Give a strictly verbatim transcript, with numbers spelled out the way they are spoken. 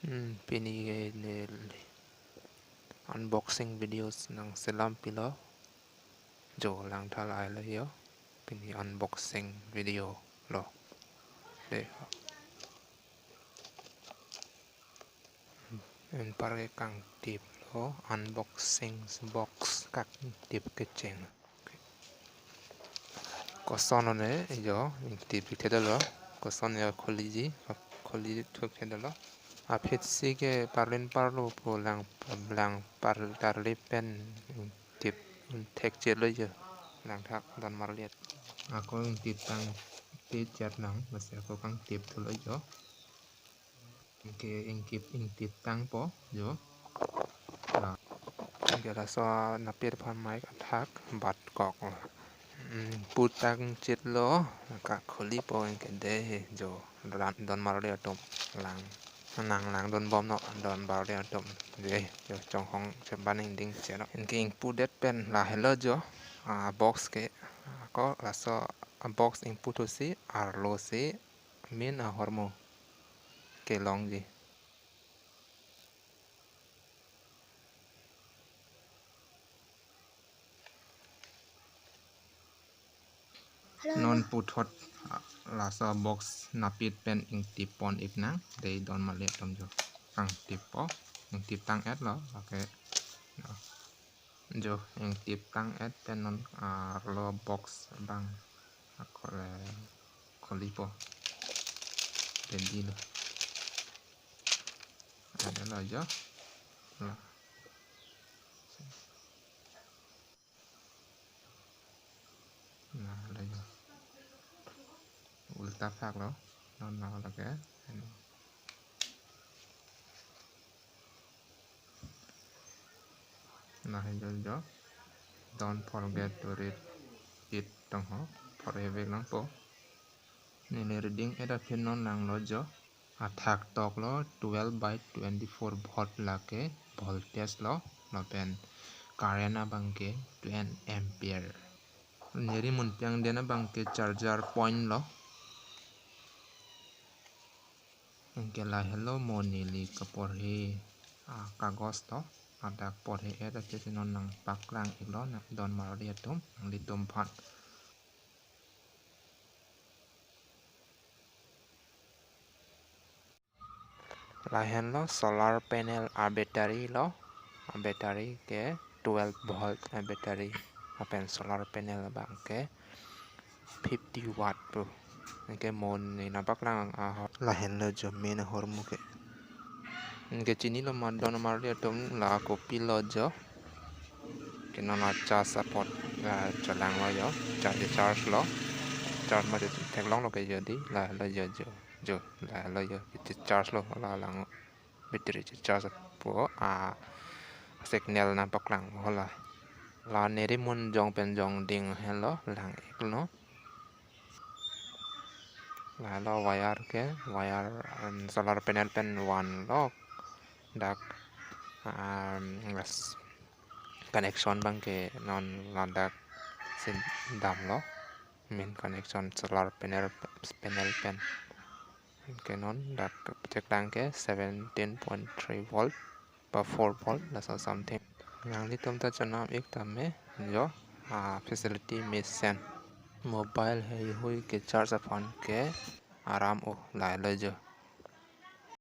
Hmm, pini ke ne unboxing videos nangselam pilo. Jo langtha lahelo jo. Pini unboxing video lo. De. Anparke kangtip lo unboxing box kangtip kecheng. Koson one jo ingtip thekthedetlo. Koson jo khuliji, khuli thekthedetlo. Aphi si ke parlin parlo pu lang, lang par tarli pen ingtip thekchelo jo. Langtha don marli. Ako ingtip tangte chet nang, basi ako kangtip thulo jo. Anke ingtip, ingtip tangpo jo. La. Anke laso napit aphan mic athak bat kok. Hmm, pu tangchetlo, ka khulipo anke de jo. Don, don marli atum lang. Nang langdunbomnon don marli atum. De jo chonghong cheban ingding cheno. Anke ingpudet pen lahelo jo. Ah, box ke. Ako laso box ingpu thusi arlo si main ahormu kelongji. Hello. Non puthot, ah, laso box napit pen ingtip pon ik nang, dei don marli atum jo. Kangtippo, ingtip tang-etlo, okay. Jo, ingtip tang-et pen non, ah, arlo box abang. Ako le khulipo. Ready lo. Ada lo jo. La. Nah, la jo. Ulta phak lo. Non na lake. Nah, jo jo. Don't forget to read it tong ho. Porhe vek nangpo. Neli reading et aphi non langlo jo. Athak toklo twelve by twenty-four volt lake voltage lo. Lapen current abangke ten ampere. Neli mun piang den abangke charger point lo. Anke lahelo mo neli kaporhe, ah, kagos to. Ladak porhe et aphi si non nangpaklang iklo, nang don marli atum, nanglitum aphan. Lahenlo solar panel a-battery lo. A-battery ke twelve volt a-battery. Lapen solar panel abangke fifty watt pu. Anke mo neli nangpaklang ahor. Lahenlo jo main ahormu ke. Anke chinilo ma don marli atum, la kopilo jo. Ke non a-charge apot, ah, chelanglo jo. Charge, charge lo. Charge mate theklonglo ke jo dei. Lahelo jo jo. Jo, lahelo jo. Charge lo, la lang. Battery charge po, ah, signal nangpaklangpo la. La neli mun jong pen jongding helo, lang iklo. Lahelo wire ke, wire, um, solar panel pen vanlo. Dak, um, gas connection abangke non ladak si damlo. Main connection solar panel, panel pen. Anke non dak check tangke seventeen point three volt ba four volt laso something. Nanglitum ta chonam ik tame jo, ah, facility mesen. Mobile heihui ke charge aphan ke aram o, lahelo jo.